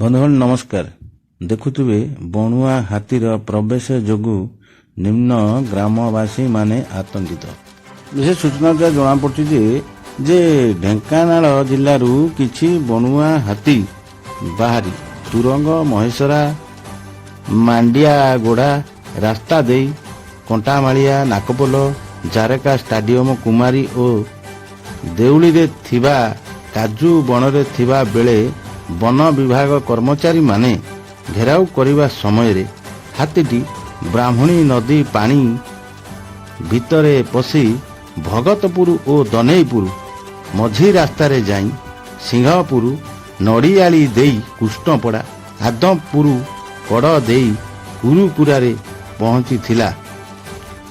ବନ୍ଧୁଗଣ, ନମସ୍କାର। ଦେଖୁଥିବେ, ବଣୁଆ ହାତୀର ପ୍ରବେଶ ଯୋଗୁଁ ନିମ୍ନ ଗ୍ରାମବାସୀମାନେ ଆତଙ୍କିତ। ବିଶେଷ ସୂଚନା ଦ୍ୱାରା ଜଣାପଡ଼ୁଛି ଯେ ଢେଙ୍କାନାଳ ଜିଲ୍ଲାରୁ କିଛି ବଣୁଆ ହାତୀ ବାହାରି ତୁରଙ୍ଗ, ମହେଶ୍ୱରା, ମାଣ୍ଡିଆଗୋଡ଼ା ରାସ୍ତା ଦେଇ କଣ୍ଟାମାଳିଆ, ନାକପୋଲ, ଜାରକା ଷ୍ଟାଡିୟମ, କୁମାରୀ ଓ ଦେଉଳିରେ ଥିବା କାଜୁ ବଣରେ ଥିବା ବେଳେ ବନ ବିଭାଗ କର୍ମଚାରୀମାନେ ଘେରାଉ କରିବା ସମୟରେ ହାତୀଟି ବ୍ରାହ୍ମଣୀ ନଦୀ ପାଣି ଭିତରେ ପଶି ଭଗତପୁର ଓ ଦନେଇପୁର ମଝି ରାସ୍ତାରେ ଯାଇ ସିଂହପୁର, ନଡ଼ିଆଳି ଦେଇ କୃଷ୍ଣପଡ଼ା, ଆଦମପୁର କଡ଼ ଦେଇ କୁରୁକୁରାରେ ପହଞ୍ଚିଥିଲା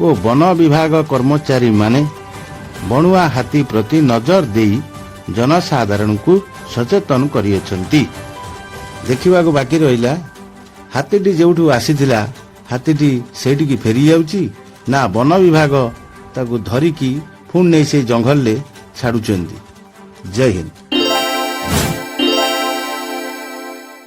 ଓ ବନ ବିଭାଗ କର୍ମଚାରୀମାନେ ବଣୁଆ ହାତୀ ପ୍ରତି ନଜର ଦେଇ ଜନସାଧାରଣଙ୍କୁ ସଚେତନ କରିଅଛନ୍ତି। ଦେଖିବାକୁ ବାକି ରହିଲା, ହାତୀଟି ଯେଉଁଠୁ ଆସିଥିଲା, ହାତୀଟି ସେଇଠିକି ଫେରି ଯାଉଛି ନା ବନ ବିଭାଗ ତାକୁ ଧରିକି ପୁଣି ନେଇ ସେଇ ଜଙ୍ଗଲରେ ଛାଡୁଛନ୍ତି। ଜୟ ହିନ୍ଦ।